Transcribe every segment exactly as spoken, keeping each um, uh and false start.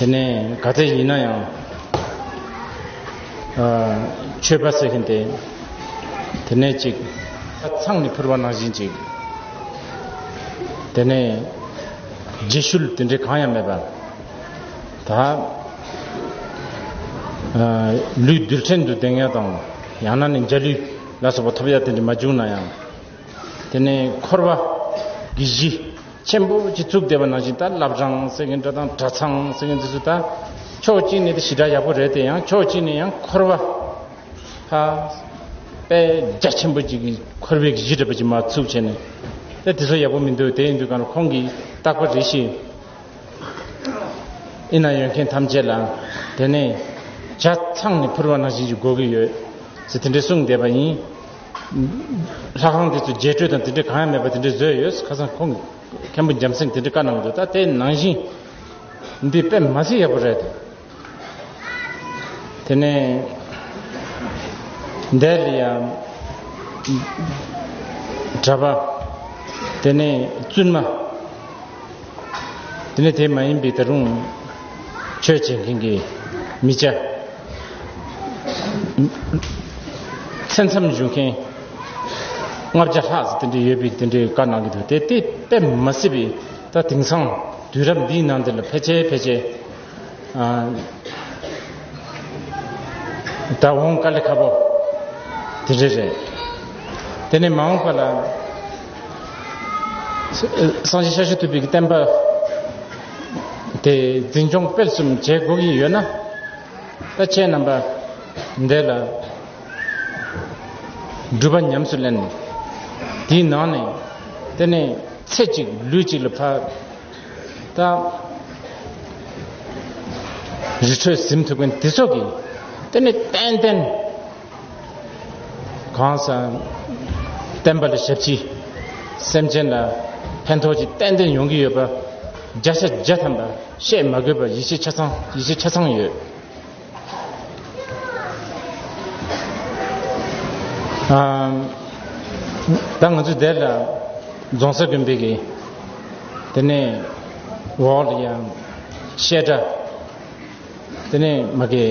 དེ་ནས་ག་ཚད་ཡིན་ན་ཡང་། ཨ། མཆོད་པ་ཟེར་མཁན་དེ། དེ་ནས་ཅིག་ཚང་ནས་ཕུལ་བ་ནང་བཞིན་ཅིག་དེ་ནས་རྗེས་ཤུལ་དེ་འདྲའི་གང་ཡང་མེད་པ། ད། ཨ། ལུས་རྡུལ་ཕྲན་དུ་ལྡང་ཡ་དང་། ཡང་ན་ནི་འཇའ་ལུས་ལ་སོགས་པ་ཐོབ་ཡ་དེ་འདྲ་མ་བྱུང་ན་ཡང་། དེ་ནས་འཁོར་བ་གི་གཞི་ཆེན་པོ་ཅིག་བཙུགས་བསྡད་པ་ནང་བཞིན། ད་བླ་བྲང་ཟེར་མཁན་འདྲ་དང་། གྲྭ་ཚང་ཟེར་མཁན་འདི་ཚོ་ད་ཕྱོགས་གཅིག་ནས་དེ་ཞེ་དྲག་ཡག་པོ་རེད་དེ། ཡང་ཕྱོགས་གཅིག་ནས་ཡང་འཁོར་བ་ཕ་དཔེ་རྒྱ་ཆེན་པོ་ཅིག་གི་འཁོར་བའི་གཞི་འདྲ་པོ་ཅིག་མར་བཙུགས་བྱས་ནས། ད་དེ་ཚོ་ཡག་པོ་མི་འདུག་དེ་ཡིན་དུས་གང་ལ་ཁོང་གིས་རྟག་པར་རེ་ཞིག་ཨེ་ན་ཡོད་མཁན་ཐམས་ཅད་ལ། དེ་ནས་ཇ་ཚང་ནས་ཕུལ་བ་ནང་བཞིན་ཅིག་དགོས་ཀྱི་ཡོད་ཟེར་དེ་འདྲའི་གསུངས་བསྡད་པ་ཡིན། ལྷ་ཁང་དེ་ཚོ་རྒྱས་སྤྲོས་དང་དེ་འདྲའི་གང་ཡང་མེད་པ་དེ་འདྲའི་བཟོས་ཡོད། ཁ་སང་ཁོང་མཁན་པོ་འཇམ་སེང་དེ་འདྲའི་བཀའ་གནང་གི་འདུག་ད་དེ་ནང་བཞིན་འདི་དཔེ་མ་སྲིད་ཡག་པོ་རེད། དེ་ནས་འདས་ལ་ཡང་གྲྭ་པ། དེ་ནས་བཙུན་མ། དེ་ནས་དེ་མ་ཡིན་པའི་ད་རུང་ཆོས་བྱེད་མཁན་གྱི་མི་སྐྱ། མཚན་མཚམས་བཞུགས་མཁན་ལྔ་བརྒྱ་ལྷག་ཙམ་དེ་འདྲ་ཡོད་པའི་དེ་འདྲའི་བཀའ་གནང་གི་འདུག་དེ་དེ་དཔེ་མ་སྲིད་པའི་ད་དེང་སང་དུས་རབས་འདིའི་ནང་འདི་ལ་ཕལ་ཆེར་ཕལ་ཆེར། ཨ། ད་འོང་དཀའ་ལས་ཁག་པོ་དེ་འདྲ་རེད། དེ་ནས་མ་འོངས་པ་ལ་སངས་རྒྱས་ཤཱཀྱ་ཐུབ་པའི་བསྟན་པ་དེ་འཛིན་སྐྱོང་སྤེལ་གསུམ་བྱེད་དགོས་ཀྱི་ཡོད་ན། ད་ཁྱེད་རྣམ་པ་འདི་ལ་སྒྲུབ་པ་ཉམས་སུ་ལེན། དེའི་ནང་ནས་དེ་ནས་ཚེ་གཅིག་ལུས་གཅིག་ལ་ཕར་ད་རི་ཁྲོད་ཟིན་ཐུབ་མཁན་དེ་ཚོ་གིས་དེ་ནས་ཏན་ཏན་གང་ཟག་བསྟན་པ་ལ་ཞབས་ཕྱི། སེམས་ཅན་ལ་ཕན་ཐོགས་ཅིག་ཏན་ཏན་ཡོང་གི་ཡོད་པ། བརྒྱ་ཆ་བརྒྱ་ཐམ་པ་བཤད་མ་དགོས་པ་ཡིད་ཆེས་ཆ་ཚང་ཡིད་ཆེས་ཆ་ཚང་ཡོད། ཨ། ད་ང་ཚོ་འདིར་ལ་རྫོང་གསར་དགོན་པའི་གི་དེ་ནས་འོག་ལ་ཡང་བཤད་གྲྭ། དེ་ནས་མ་གི་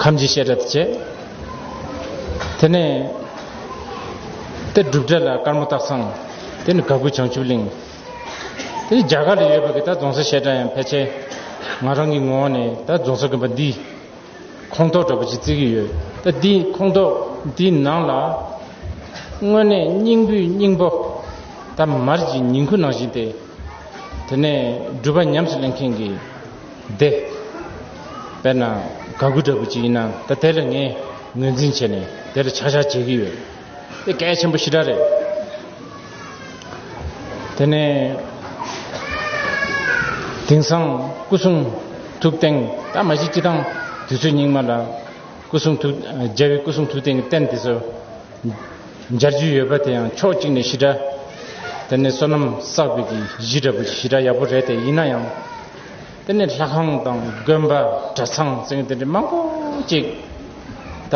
ཁམས་ཀྱི་བཤད་གྲྭ་དེ་བྱས། དེ་ནས་དེ་སྒྲུབ་གྲྭ་ལ་དཀར་མོ་སྟག་ཚང་། དེ་ནས་ག་གུ་བྱང་ཆུབ་གླིང་། དེ་རྒྱ་གར་ལ་ཡོད་པ་གི་ད་རྫོང་གསར་བཤད་གྲྭ་ཡང་ཕལ་ཆེར་ང་རང་གི་ངོ་བོ་ནས་ད་རྫོང་གསར་དགོན་པ་འདི་ཁོངས་གཏོགས་འདྲ་པོ་ཅིག་བརྩི་གི་ཡོད། ད་འདི་ཁོངས་གཏོགས་འདི་ནང་ལ་དངོས་གནས་སྙིང་པོའི་སྙིང་པོ། ད་མར་གྱི་ཉིང་ཁུ་ནང་བཞིན་ཏེ། དེ་ནས་སྒྲུབ་པ་ཉམས་སུ་ལེན་མཁན་གྱི་སྡེ། དཔེར་ན་ག་གུ་འདྲ་པོ་ཅིག་ཡིན་ན། ད་དེ་ལ་ངས་ངོས་འཛིན་བྱས་ནས་དེ་ལ་ཆ་བཞག་བྱེད་ཀྱི་ཡོད། དེ་གལ་ཆེན་པོ་ཞེ་དྲག་རེད། དེ་ནས་དེང་སང་སྐུ་གསུང་ཐུགས་རྟེན། ད་མ་གཞི་སྤྱི་བཏང་དུས་ཚོད་སྙིགས་མ་ལ་སྐུ་གསུང་ཐུགས། རྒྱལ་བའི་སྐུ་གསུང་ཐུགས་རྟེན་གྱི་རྟེན་དེ་ཚོ་མཇལ་རྒྱུ་ཡོད་པ་དེ་ཡང་ཕྱོགས་གཅིག་ནས་ཞེ་དྲག་དེ་ནས་བསོད་ནམས་བསགས་པའི་གི་གཞི་འདྲ་པོ་ཞེ་དྲག་ཡག་པོ་རེད་དེ། ཡིན་ན་ཡང་དེ་ནས་ལྷ་ཁང་དང་དགོན་པ། གྲྭ་ཚང་ཟེར་མཁན་དེ་འདྲ་མང་པོ་ཅིག་ད་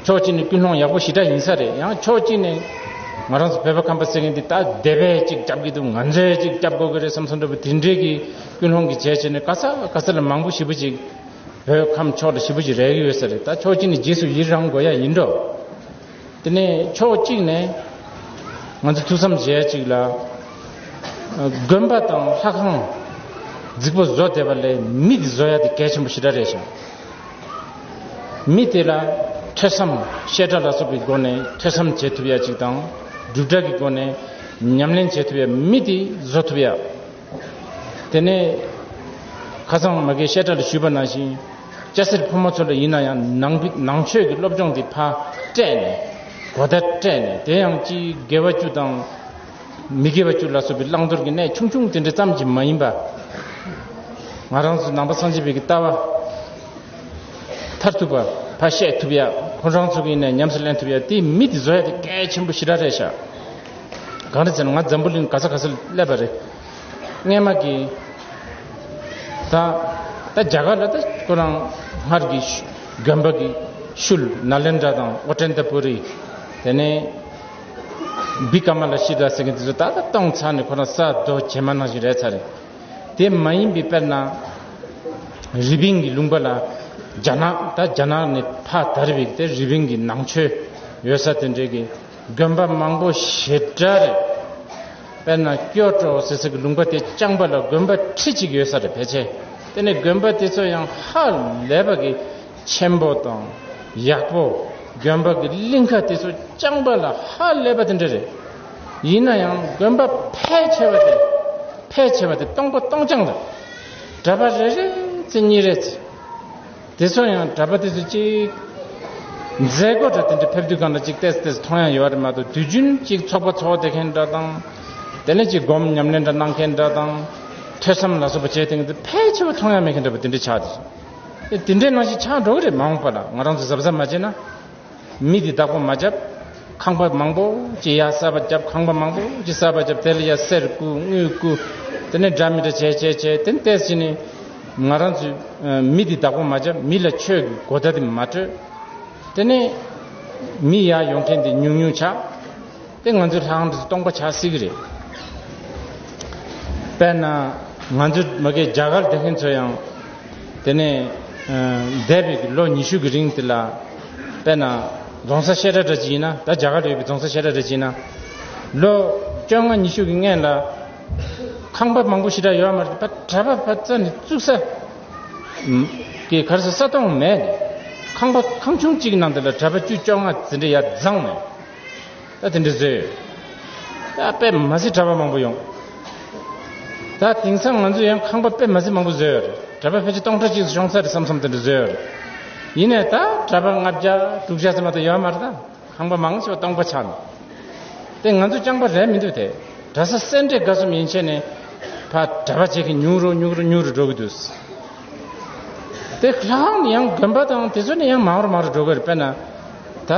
ཕྱོགས་གཅིག་ནས་ཀུན་སློང་ཡག་པོ་ཞེ་དྲག་ཡིན་ས་རེད། ཡང་ཕྱོགས་གཅིག་ནས་ང་རང་ཚོ་བོད་པ་ཁམས་པ་ཟེར་མཁན་འདི་ད་སྡེ་པས་ཅིག་རྒྱབ་ཀྱི་འདུག་ང་ཚོས་ཅིག་རྒྱབ་དགོས་ཀྱི་རེད་བསམ་བསམ་འདྲ་པོ་དེ་འདྲའི་གི་ཀུན་སློང་གི་བྱས་བྱས་ནས་ག་ས་ག་ས་ལ་མང་པོ་ཞེ་པོ་ཅིག་བོད་ཁམས་ཕྱོགས་ལ་ཞེ་པོ་ཅིག་རེག་གི་ཡོད་ས་རེད། ད་ཕྱོགས་གཅིག་ནས་རྗེས་སུ་ཡི་རང་དགོས་ཡ་ཡིན་འགྲོ། དེ་ནས་ཕྱོགས་གཅིག་ནས་ང་ཚོ་ཐུགས་བསམ་བཞེས་ཡ་གཅིག་ལ། དགོན་པ་དང་ལྷ་ཁང་རྫིག་པོ་བཟོ་བསྡད་པ་ལས་མི་དེ་བཟོ་ཡ་དེ་གལ་ཆེན་པོ་ཞེ་དྲག་རེད་ཤག་མི་དེ་ལ་ཐོས་བསམ། བཤད་གྲྭ་ལ་སོགས་པའི་སྒོ་ནས་ཐོས་བསམ་བྱེད་ཐུབ་ཡ་གཅིག་དང་། སྒྲུབ་གྲྭ་གི་སྒོ་ནས་ཉམས་ལེན་བྱེད་ཐུབ་ཡ། མི་དེ་བཟོ་ཐུབ་ཡ། དེ་ནས་ཁ་སང་མ་གིའི་བཤད་གྲྭ་ལ་ཞུས་པ་ནང་བཞིན། སྐྱ་སེར་ཕོ་མོ་ཚོ་ལ་ཡིན་ན་ཡང་ནང་པའི་ནང་ཆོས་ཀྱི་སློབ་སྦྱོང་འདི་ཕར་སྤྲད་ནས། གོ་བརྡ་སྤྲད་ནས། དེ་ཡང་ཅིག་དགེ་བ་བཅུ་དང་མི་དགེ་བ་བཅུ་ལ་སོགས་པའི་བླང་དོར་གྱི་གནས་ཆུང་ཆུང་དེ་འདྲ་ཙམ་གྱིས་མ་ཡིན་པ། ང་རང་ཚོ་ནང་པ་སངས་རྒྱས་པའི་གི་ལྟ་བ་མཐར་ཐུག་པ་ཕར་བཤད་ཐུབ་ཡ། ཁོ་རང་ཚོ་གི་ཡིན་ན་ཉམས་སུ་ལེན་ཐུབ་ཡ། དེ་མི་དེ་བཟོ་ཡ་དེ་གལ་ཆེན་པོ་ཞེ་དྲག་རེད་ཤག་གང་རེད་ཟེར་ན། ང་འཛམ་བུ་གླིང་ག་ས་ག་ས་སླེབས་པ་རེད། སྔས་མ་གི་ད་ད་རྒྱ་གར་ལ་ད་ཁོ་རང་སྔར་གྱི་དགོན་པ་གི་ཤུལ་ནཱ་ལེནྡྲ་དང་ཨོ་ཏནྟ་པུ་རི། དེ་ནས་བི་ཀ་མ་ལ་ཤི་ད་ཟེར་མཁན་དེ་ཚོ་ད་ད་གཏོང་ཚར་ནས་ཁོ་རང་ས་རྡོ་བྱེ་མ་ནང་བཞིན་རེད་ཚར་རེད། དེ་མ་ཡིན་པའི་དཔེར་ན་རི་པིན་གྱི་ལུང་པ་ལ་རྒྱ་ནག་ད་རྒྱ་ནག་ནས་ཕར་དར་བའི་དེ་རི་པིན་གྱི་ནང་ཆོས་ཡོད་ས་དེ་འདྲའི་གི་དགོན་པ་མང་པོ་ཞེ་དྲག་རེད། དཔེར་ན་ཀྱོ་ཀྲོ་ཟེར་ས་གི་ལུང་པ་དེ་རྐྱང་པ་ལ་དགོན་པ་ཁྲི་གཅིག་ཡོད་ས་རེད་ཕལ་ཆེར། དེ་ནས་དགོན་པ་དེ་ཚོ་ཡང་ཧ་ལས་པ་གི་ཆེན་པོ་དང་ཡག་པོ། དགོན་པ་གི་གླིང་ཁ་དེ་ཚོ་རྐྱང་པ་ལ་ཧ་ལས་པ་དེ་འདྲ་རེད། ཡིན་ན་ཡང་དགོན་པ་ཕལ་ཆེ་བ་དེ་ཕལ་ཆེ་བ་དེ་སྟོང་པ་སྟོང་རྐྱང་རེད། གྲྭ་པ་རེ་རེ་ཚེ་གཉིས་རེ་ཚེ། དེ་ཚོ་ཡང་གྲྭ་པ་དེ་ཚོ་གཅིག་མཛད་སྒོ་འདྲ་དེ་འདྲ་ཕེབས་དུས་སྒང་ལ་གཅིག་ཏོག་ཙམ་ཏོག་ཙམ་མཐོང་ཡ་ཡོད་རེད་མ་གཏོགས། དུས་རྒྱུན་གཅིག་ཚོགས་པ་ཚོགས་བསྡད་མཁན་འདྲ་དང་། དེ་ནས་གཅིག་སྒོམ་ཉམས་ལེན་འདྲ་གནང་མཁན་འདྲ་དང་། ཐོས་བསམ་ལ་སོགས་པ་བྱས་དེ་འདྲ་ཕལ་ཆེ་བ་མཐོང་ཡ་མེད་མཁན་འདྲ་པོ་དེ་འདྲ་ཆགས་ཏེ། དེ་འདྲའི་ནང་བཞིན་ཆགས་འགྲོ་གི་རེད། མ་འོངས་པ་ལ་ང་རང་ཚོ་གཟབ་གཟབ་མ་བྱས་ན། མི་འདི་བདག་པོ་མ་བརྒྱབ། ཁང་པ་མང་པོ་ཅིག་ཡར་གསར་པ་བརྒྱབ། ཁང་པ་མང་པོ་ཅིག་གསར་པ་བརྒྱབ། དེ་ལ་ཡར་གསེར་བརྐོས་དངུལ་བརྐོས། དེ་ནས་འདྲ་མི་འདྲ་བྱས་བྱས་བྱས། དེ་ནས་ཏོག་ཙམ་ནས་ང་རང་ཚོས་ཨ་མི་འདི་བདག་པོ་མ་བརྒྱབ། མི་ལ་ཆོས་ཀྱི་གོ་བརྡ་འདི་མ་སྤྲོད། དེ་ནས་མི་ཡར་ཡོང་མཁན་འདི་ཉུང་ཉུང་ཆགས། དེ་ང་ཚོའི་ལྷ་ཁང་འདི་ཚོ་སྟོང་པ་ཆགས་སྲིད་ཀྱི་རེད། དཔེར་ན་ང་ཚོ་མ་གིའི་རྒྱ་གར་བསྡད་མཁན་ཚོ་ཡང་། དེ་ནས་ཨ་འདས་པའི་ལོ་ཉི་ཤུ་གི་རིང་དེ་ལ། དཔེར་ན་རྫོང་སར་བཤད་གྲྭ་འདྲ་ཅིག་ཡིན་ན། ད་རྒྱ་གར་ལ་ཡོད་པའི་རྫོང་སར་བཤད་གྲྭ་འདྲ་ཅིག་ཡིན་ན། ལོ་བཅོ་ལྔ་ཉི་ཤུ་གི་སྔན་ལ་ཁང་པ་མང་པོ་ཞེ་དྲག་ཡོད་མ་རེད་པ། གྲྭ་པ་ཕར་རྩ་ནས་བཙུགས་ས་གི་ག་རེ་ཟེར་ས་སྟོང་མེད་ནས། ཁང་པ་ཁང་ཆུང་གཅིག་གི་ནང་དེ་ལ་གྲྭ་པ་བཅུ་བཅོ་ལྔ་དེ་འདྲ་ཡར་བརྫངས་ནས། ད་དེ་འདྲ་བཟོས་ཡོད། ད་དཔེ་མ་སྲིད་གྲྭ་པ་མང་པོ་ཡོང་། ད་དེང་སང་ང་ཚོས་ཡང་ཁང་པ་དཔེ་མ་སྲིད་མང་པོ་བཟོས་ཡོད་རེད། གྲྭ་པ་ཕལ་ཆེར་སྟོང་ཕྲག་གཅིག་ཙམ་ཤོང་ས་རེད་བསམ་བསམ་དེ་འདྲ་བཟོས་ཡོད་རེད། ཡིན་ནའི་ད་གྲྭ་པ་ལྔ་བརྒྱ་དྲུག་བརྒྱ་ཙམ་མ་གཏོགས་ཡོད་མ་རེད། ད་ཁང་པ་མང་ཆེ་བ་སྟོང་པ་ཆགས་ནས། དེ་ང་ཚོ་རྐྱང་པ་རེད་མི་འདུག་དེ། གྲྭ་ས་སེ་འབྲས་དགའ་གསུམ་ཡན་ཆད་ནས་ཕར་གྲྭ་པ་བྱེད་མཁན་ཉུང་རུ་ཉུང་རུ་ཉུང་རུ་འགྲོ་གི་འདུག་དེ་ལྷག་ནས་ཡང་དགོན་པ་དང་དེ་ཚོ་ནས་ཡང་མང་རུ་མང་རུ་འགྲོ་གི་རེད། དཔེར་ན་ད་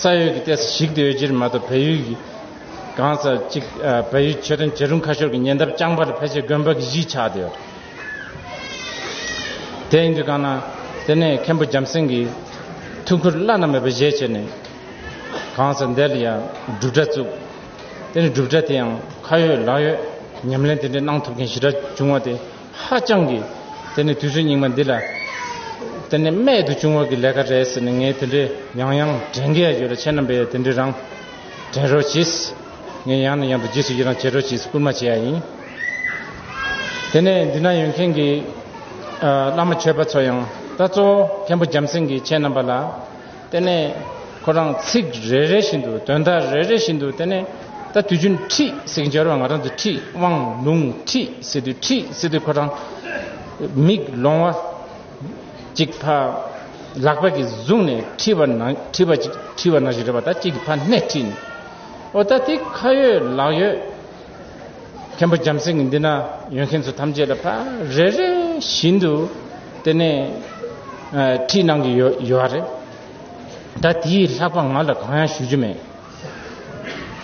ས་ཡོད་ཀྱི་ཏོག་ཙམ་ཞིག་དེ་ཡོད་ཀྱི་རེད་མ་གཏོགས། བལ་ཡུལ་གྱི་གང་ས་གཅིག་ཨ་བལ་ཡུལ་མཆོད་རྟེན་བྱེ་རུང་ཁ་ཤོར་གྱི་ཉེ་འདབས་རྐྱང་པ་ལ་ཕལ་ཆེར་དགོན་པ་གི་གཞིས་ཆགས་བསྡད་ཡོད་རེད། དེ་ཡིན་དུས་གང་ན་དེ་ནས་མཁན་པོ་བྱམས་སེང་གིས་ཐུགས་ཁུར་བླ་ན་མེད་པ་བཞེས་བྱས་ནས། གང་ས་འདི་ལ་ཡང་སྒྲུབ་གྲྭ་བཙུགས། དེ་ནས་སྒྲུབ་གྲྭ་དེ་ཡང་ཁ་ཡོད་ལག་ཡོད་ཉམས་ལེན་དེ་འདྲ་གནང་ཐུབ་མཁན་ཞེ་དྲག་བྱུང་བ་དེ་ཧ་ཅང་གི། དེ་ནས་དུས་ཚོད་སྙིགས་མ་འདི་ལ་དེ་ནས་རྨད་དུ་བྱུང་བ་གི་ལས་ཀ་རེད་ཟེར་ནས། ངས་དེ་འདྲའི་ཡང་ཡང་དྲན་གྱི་ཡ་ཡོད་ལ། ཁྱེད་རྣམ་པས་དེ་འདྲའི་རང་དྲན་རོགས་གྱིས། ངས་ཡང་ནས་ཡང་དུ་རྗེས་སུ་ཡི་རང་བྱེད་རོགས་གྱིས། སྐུལ་མ་བྱེད་ཡ་ཡིན། དེ་ནས་འདི་ན་ཡོད་མཁན་གྱི་ཨ་བླ་མ་ཆོས་པ་ཚོ་ཡང་། ད་གཙོ་བོ་མཁན་པོ་བྱམས་སེང་གིས་ཁྱེད་རྣམ་པ་ལ། དེ་ནས་ཁོ་རང་ཚིག་རེ་རེ་བཞིན་དུ། དོན་དག་རེ་རེ་བཞིན་དུ། དེ་ནས་ད་དུས་རྒྱུན་ཁྲིད་ཟེར་གྱི་འབྱོར་བ། ང་རང་ཚོ་ཁྲིད་དབང་ལུང་ཁྲིད་ཟེར་དུས། ཁྲིད་ཟེར་དུས་ཁོ་རང་མིག་ལོང་བ་གཅིག་ཕར་ལག་པ་གིས་བཟུང་ནས་ཁྲིད་པ་ན། ཁྲིད་པ་གཅིག་ཁྲིད་པ་ནང་བཞིན་རེད་པ། ད་གཅིག་གིས་ཕར་སྣེ་ཁྲིད་ནས། ཨོ་ད་དེ་ཁ་ཡོད་ལག་ཡོད། མཁན་པོ་བྱམས་སེང་གི་འདི་ན་ཡོད་མཁན་ཚོ་ཐམས་ཅད་ལ་ཕར་རེ་རེ་བཞིན་དུ་དེ་ནས་ཨ་ཁྲིད་གནང་གི་ཡོད་ཡོད་རེད། ད་དེའི་ལྷག་པ་ང་ལ་གང་ཡང་ཞུ་རྒྱུ་མེད།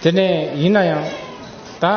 དེ་ནས་ཡིན་ན་ཡང་ད།